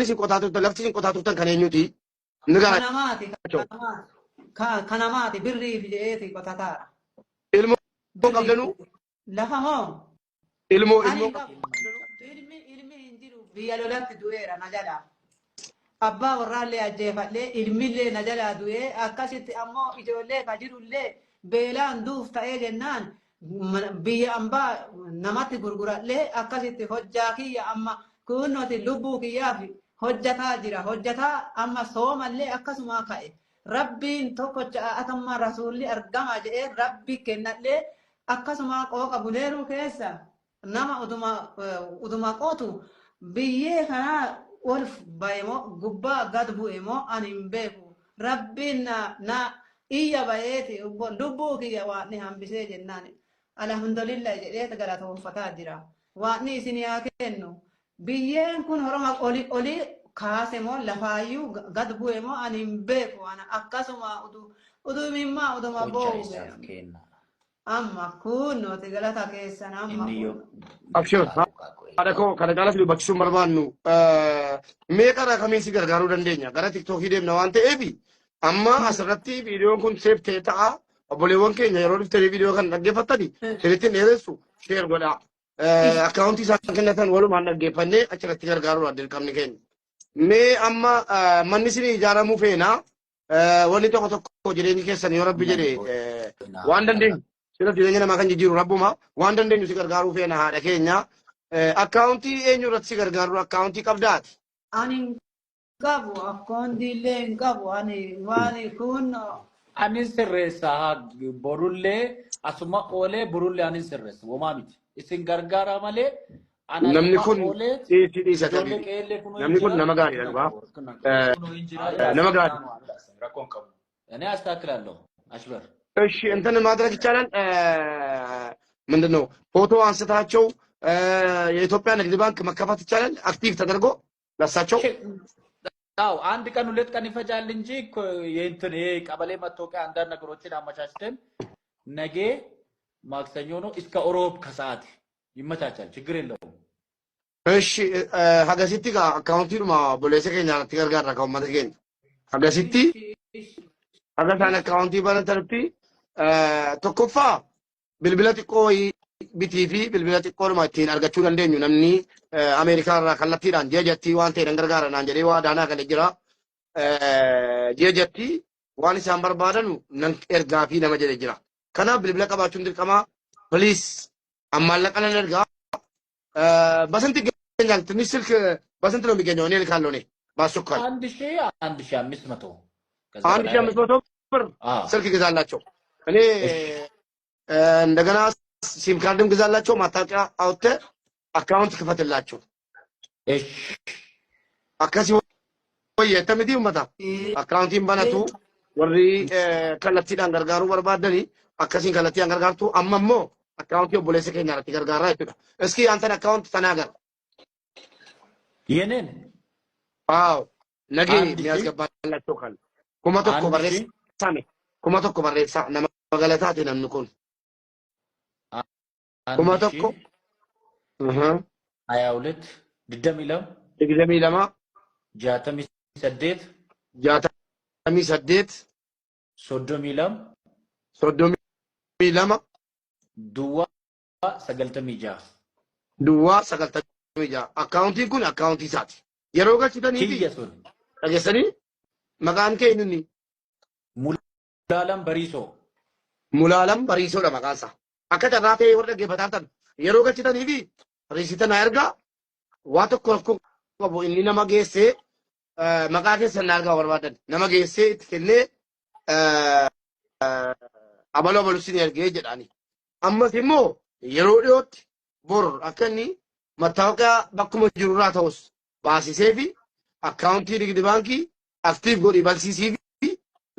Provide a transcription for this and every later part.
isin qotaa turtan lafti isin qotaa turtan kan eenyuti? Inni gara Kanamaati kanamaati kanamaati birriif jedheeti qotataadha. Ilmoo Birriif qabdanuu? Lafa moo? Ilmoo Ani ilmoo hin qabu. Ilmi hin jiru biyya lolatti du'eera na jalaa. Abbaa warraallee ajjeefadhee ilmillee na jalaa du'ee akkasitti ammoo ijoollee ka jirullee beelaan duuf ta'ee jennaan biyya ambaa namatti gurguradhee akkasitti hojjaa kiyya amma kunnoti lubbuu kiyyaaf hojjataa jira hojjataa amma soomallee akkasumaa ka'e rabbiin tokkocha atamma rasuulli argama jedhee rabbi kennadhee akkasumaa qooqa buleeruu keessa nama uduma qotu biyyee kanaa ol bahe moo gubbaa gad bu'e moo ani hin beeku rabbiin na iyya baheeti lubbuu kiyya waaqni hambisee jennaan alhamdulillah jedhee galatoonfataa jira waaqni isin haa kennu biyyeen kun horoma oli oli kaase moo lafaayyuu gad bu'e moo ani hin beeku ana akkasuma udumimmaa uduma Hojjaa boo'u isaaf kenna. Amma kunnooti galata keessan amma Inni yoo Abshir haadha koo kana caalaa si dubbachisuu hin barbaannu. Mee karaa kamiin si gargaaruu dandeenya? Gara tiktookii deemna waan ta'eef amma asirratti viidiyoon kun seef ta'e ta'a. Obboleewwan keenya yeroo dhuftanii viidiyoo kana dhaggeeffattani sirriitti hin dheeressu sheer godhaa. Akkaawuntii isaan kennatan walumaan dhaggeeffannee achirratti gargaaruudha dirqamni keenya. Mee amma manni isinii ijaaramuu feenaa. Wanni tokko tokko jireenyi keessan yoo rabbi jedhe waan dandeenyu sirra jireenya namaa kan jijjiiru rabbuma waan dandeenyu si gargaaruu feena haadha keenya. Akkaawuntii eenyu irratti si gargaaru akkaawuntii qabdaati? Ani hin qabu akkaawuntii illee hin qabu ani waan kun. Anin sirreessa borullee asuma oolee borullee anin sirreessa womaa miti. Isin gargaara malee ana Namni asuma kun oolee dhiisi dhiisa ijoollee tabii. qe'eellee kunoo hin Namni kun jira. nama gaariidha dhugaa. Kunoo hin jira. Nama gaarii. Rakkoon qabu. እኔ አስተካክላለሁ አሽበር እሺ እንትን ማድረግ ይቻላል። ምንድን ነው ፎቶ አንስታቸው የኢትዮጵያ ንግድ ባንክ መከፈት ይቻላል። አክቲቭ ተደርጎ ለሳቸው አዎ አንድ ቀን ሁለት ቀን ይፈጃል እንጂ እኮ የእንትን ይሄ ቀበሌ መታወቂያ አንዳንድ ነገሮችን አመቻችተን ነገ ማክሰኞ ነው እስከ ሮብ ከሰዓት ይመቻቻል። ችግር የለውም። እሺ hagasitti gaa akkaawuntiidhuma obboleessa keenya irratti gargaarra kan uummata keenya. Hagasitti haga isaan akkaawuntii banatanitti tokkoffaa bilbila xiqqoo wayii bitii fi bilbila xiqqoodhuma ittiin argachuu dandeenyu namni Ameerikaa irraa kallattiidhaan ji'a jattii waan ta'e nan gargaara naan jedhee waa daanaa galee jira. Ji'a jattii waan isaan barbaadanu nan ergaa fi nama jedhe jira. Kanaaf bilbila qabaachuun dirqama. Please maallaqa nan ergaa. በስንት ይገኛል? ትንሽ ስልክ በስንት ነው የሚገኘው? እኔ እልካለሁ። እኔ በአስቸኳይ 1500 ከዛ አንድ በላይ ሺህ አምስት መቶ ብር አዎ ስልክ ግዛላቸው። እኔ እሺ እንደገና ሲም ካርድም ግዛላቸው። ማታወቂያ አውጥተህ አካውንት ክፈትላቸው። እሺ Akkasii wayya miti uummata. Akkaawuntiin banatu warri kallattiidhaan gargaaruu barbaadani akkasiin kallattiidhaan gargaartu amma immoo akkaawuntii obboleessa keenya irratti gargaaraa jechuudha. እስኪ አንተን አካውንት ተናገር። የኔን አዎ ነገ አንድ ሺህ የሚያስገባላቸው ካለ 1000 አንድ ሺህ barreessaa mee 1000 barreessaa nama galataati namni kun አንድ kuma ሺህ tokko 22 22 22 68 68 32 32 duwwaa 96 duwwaa 96 akkaawuntiin kun akkaawuntii isaati. Yeroo galchitanii fi kiyya sun dhageessanii maqaan kee inni Mulaalam Bariisoo Mulaalam Bariisoodha maqaan isaa. Akka carraa ta'ee warra dhaggeeffataa ta'an yeroo galchitanii fi riisiita na ergaa waa tokko rakkoo qabu inni nama geessee maqaa keessan na argaa barbaadan nama geessee itti kennee abaluu abaluu sin ergee jedhaani. Ammas immoo yeroo dhiyootti bor akka inni mattaawoqiyaa bakkuma jirurraa ta'us baasisee fi akkaawuntii nigdi baankii aktiif godhi barsiisii fi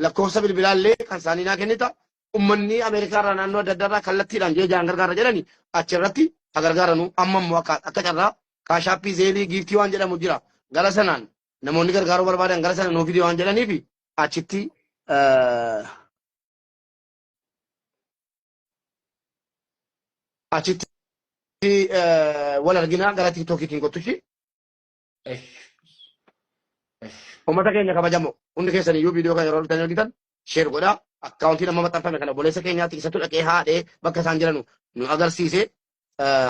lakkoofsa bilbilaallee kan isaanii naa kennita. Uummanni Ameerikaa irraa naannoo adda addaa irraa kallattiidhaan ji'a ja'an gargaara jedhani achirratti haa gargaaranu. Amma immoo akka carraa kaashaappii zeelii giiftii waan jedhamu jira. Gara sanaan namoonni gargaaruu barbaadan gara sana nuu fidee waan jedhaniif achitti achitti wal arginaa gara tiktookiitiin kottu ishee. እሺ Uummata keenya kabajamoo hundi keessan iyyuu viidiyoo kana yeroo dhuftan argitan share godhaa. Akkaawuntiin amma maxxanfame kana obboleessa keenyaatti isatu dhaqee haadhee bakka isaan jiranu nu agarsiise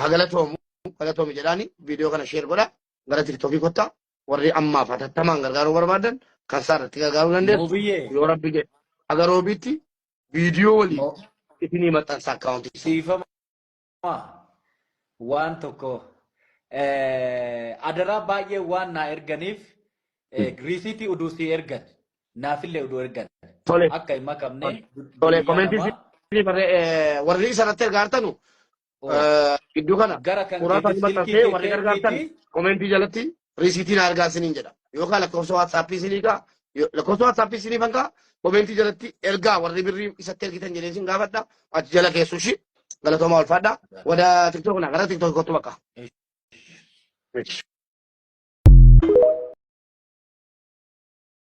ha galatoomu galatoomi jedhaani viidiyoo kana share godhaa. Gara tiktookii kottaa warri ammaaf hatattamaan gargaaruu barbaadan kan isaa irratti gargaaruu dandeessu. Moobiyyee. Yoo rabbi jedhe haga roobiitti viidiyoo waliin isinii maxxansa akkaawuntii isaa. Dhiifama waan tokko adaraa baay'ee waan naa erganiif riisiitii uduu sii ergan naafillee uduu ergan Tole. akka hin makamne Tole guyyaa komentii namaa isinii barree warri isarratti ergaartanu gidduu kana gara kan suuraa keetii isaanii silkii maxxansee kee warri gargaartan ergiitii komentii jalatti riisiitii naa ergaa isiniin jedha. Yookaan lakkoofsa waatsaappii isinii kaa lakkoofsa waatsaappii isinii fankaa komentii jalatti ergaa warri birrii isatti ergitan jedhee isin gaafadha. Achi jala keessu ishii galatoomaa ulfaadha. Wada tiktook naa gara tiktook kottu bakka.